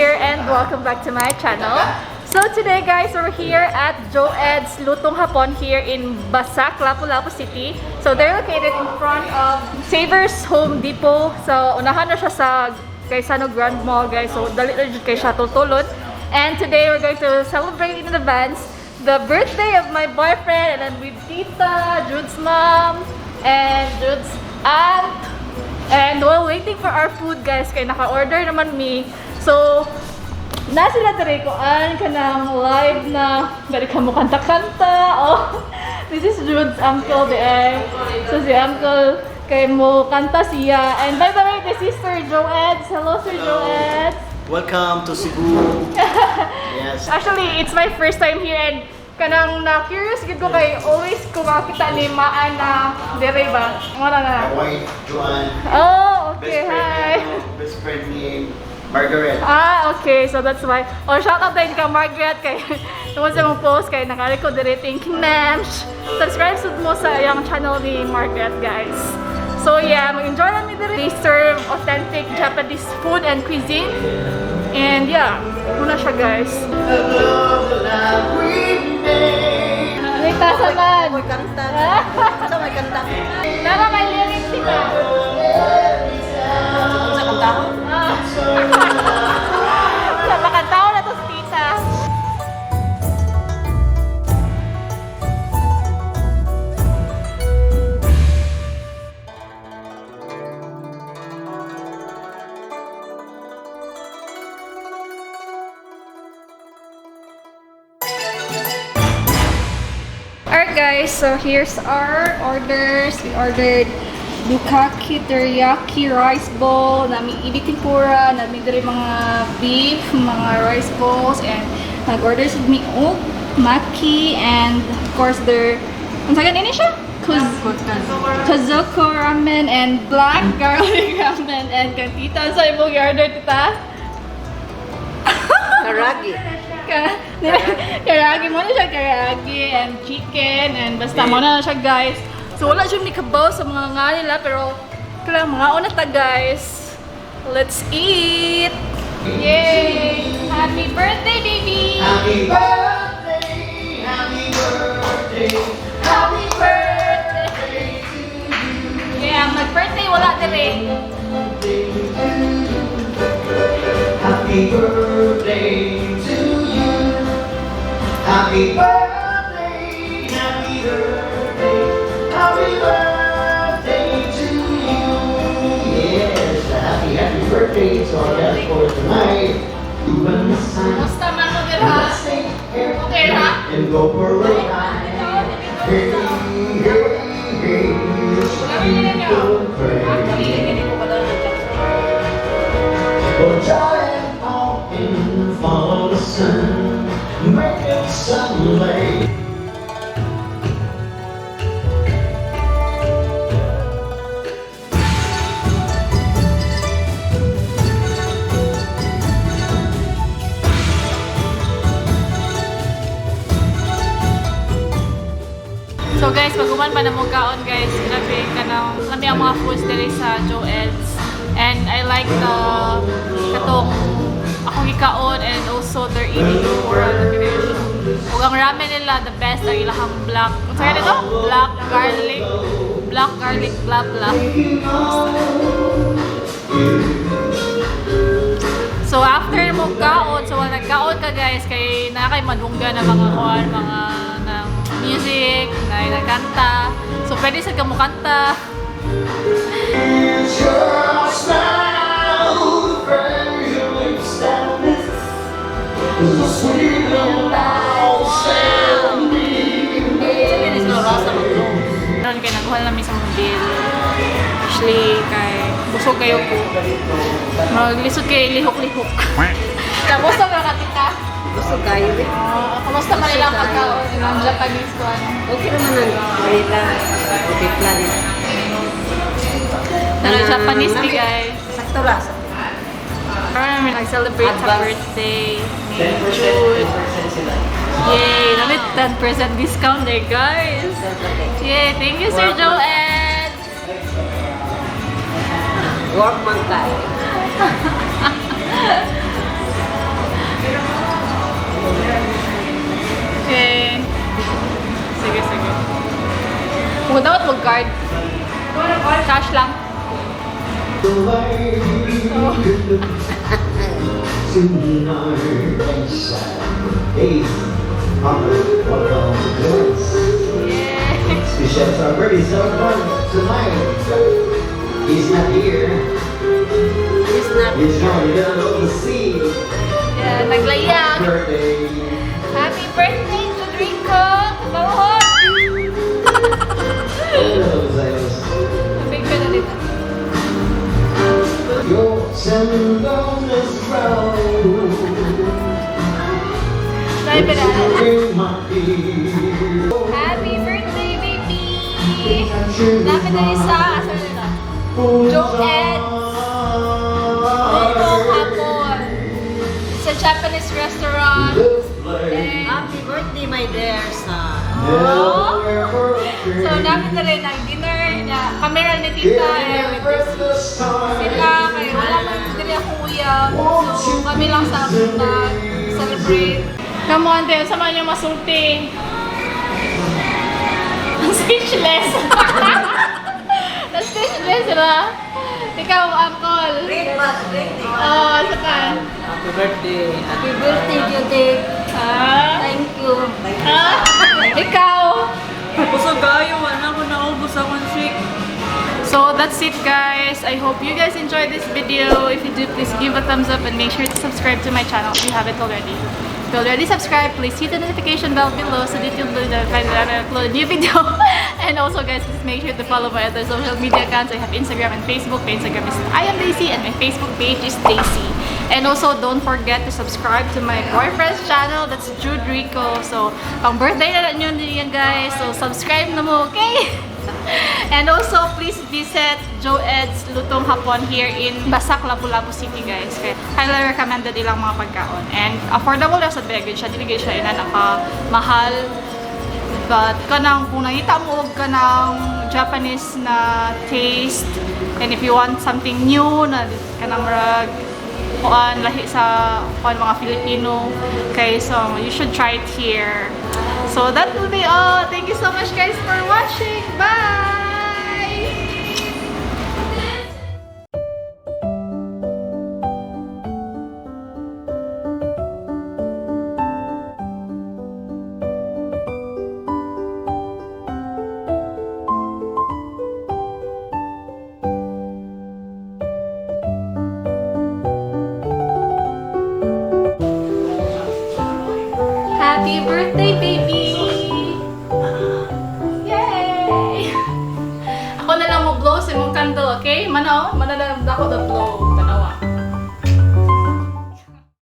here and welcome back to my channel. So today, guys, we're here at Joed's Lutong Hapon here in Basak, Lapu-Lapu City. So they're located in front of Savers Home Depot. So unahan na siya sa Gaisano Grand Mall, guys. So dali na jud kay siya tultulon. And today we're going to celebrate in advance the birthday of my boyfriend, and then with Tita, Jude's mom, and Jude's aunt. And while waiting for our food, guys, kay naka-order naman mi. So, na sila diri kuan kanang live na dali ka mo kanta-kanta. Oh, this is Jude's uncle di ay. So si uncle kay mo kanta siya. And by the way, this is Sir Joeds. Hello, Sir Joeds. Welcome to Cebu. Yes. Actually, it's my first time here and kanang na curious gid ko kay always ko makita ni Maan na dire ba. Wala na. My wife, Joanne. Oh, okay. Best friend, Hi. Ano, best friend ni Margaret. Ah, okay. So that's why. Oh, shout out din ka, Margaret, kay tungkol sa mong post kay naka-record diri. Thank you, ma'am. Subscribe sud mo sa iyang channel ni Margaret, guys. So yeah, mag-enjoy lang mi diri. They serve authentic Japanese food and cuisine. And yeah, muna siya, guys. The love that we made. May tasa man. May kanta. Sa may kanta. Nara may lyrics sila. Sa kanta ko? Ah. Sa makantao na to si tita. Alright guys, so here's our orders. We ordered bukkake teriyaki rice bowl, nami ebi tempura, nami diri mga beef, mga rice bowls, and nag-order sa mi og maki, and of course their, ang sagan ini siya? Kazoko ramen and black garlic ramen and kang tita sa imong order, tita? Karagi. Karagi mo na siya, karagi and chicken and basta mo na siya, guys. So wala siya ni kabaw sa mga nga nila, pero kailangan mga una ta, guys. Let's eat! Yay! Happy birthday, baby! Happy birthday, happy birthday, Happy birthday! Yeah, mag-birthday wala dire. Happy birthday to you. Happy birthday, happy birthday, happy birthday to you. Yes, happy, happy birthday to our guest for tonight. Kumusta man mo dira? Let's stay here Okay ra? and go for a ride. Hey, hey, hey, it's a beautiful day. Go giant out and follow the sun, make it sunlight. So guys, pag human pa na mo kaon, guys, grabe ka na kami ang mga foods diri sa Joed's. And I like the katong akong gikaon and also their ebi tempura na kayo siya. Ug ang ramen nila, the best ang ilahang black. Unsa kaya nito? Black garlic. Black garlic blah blah. So after mo kaon, so wala nagkaon ka, guys, kay na kay madungga na mga kuan, mga ng music, na nagkanta. So pwede sa ka mo kanta. It's your smile, the praise your lips that miss, the sweet little sound we made. Karon kay nagkuha namin sa mong bill. Actually, kay busog kayo ko. Maglisod kay lihok-lihok. Tapos na ka, tita? Busog kayo eh. Ah, kumusta man ilang pagkaon ng Japanese ko ano? Okay naman ang Manila. Okay plan. Pero Japanese ni guys. Sakto lang. Karon namin nag-celebrate sa Advance. birthday ni Jude. 10% sila. Yay! Namit 10% discount there, guys! Yay! Thank you, Sir Joed! Work man tayo. Cash lang. Hey, welcome to Joyce. Yeah. Special sa birthday celebrant tonight. He's not here. He's not. He's not in the middle of the sea. Yeah, naglayag. Birthday. Happy birthday, Judrico! Bawon! Hello, Zayos. Picture na dito. Your tenderness grows. Dahil pa na. In my ear. Happy birthday, baby! Lapit na isa. Asa na nila? Joe Ed. Lutong Hapon. It's a Japanese restaurant. And, Happy birthday, my dear son. oh, so, namin na rin ang dinner na kamera ni Tita eh, with this sila. Kaya wala man diri akong uyab. So, kami lang sa nag-celebrate. Come on, Teo. Samahan niyo masulti. Ang speechless. Na-speechless sila. Ikaw, Uncle. Great ba? Great. Oo, oh, sa Happy birthday. Happy birthday, Judy. Ah? Thank you. Ah? Ikaw? Busog kayo, wala ko naubos akong shake. So that's it, guys. I hope you guys enjoyed this video. If you do, please give a thumbs up and make sure to subscribe to my channel if you haven't already. If you already subscribed, please hit the notification bell below so that you'll be notified when I upload a new video. And also, guys, please make sure to follow my other social media accounts. I have Instagram and Facebook. My Instagram is I am Daisy and my Facebook page is Daisy. And also, don't forget to subscribe to my boyfriend's channel. That's Jude Rico. So, pang birthday na lang yun niya, guys. So, subscribe na mo, okay? And also, please visit Joe Ed's Lutong Hapon here in Basak, Lapu-Lapu City, guys. Kaya highly recommended ilang mga pagkaon. And affordable lang sa bag. Siya, dili siya ina naka mahal. But kanang kung nangita mo og kanang Japanese na taste and if you want something new na kanang rag kuan lahi sa kuan mga Filipino kay, so you should try it here. So that will be all. Thank you so much, guys, for watching. Bye! Happy birthday, baby! Yay! Ako na lang mo blow sa imong candle, okay? Mano,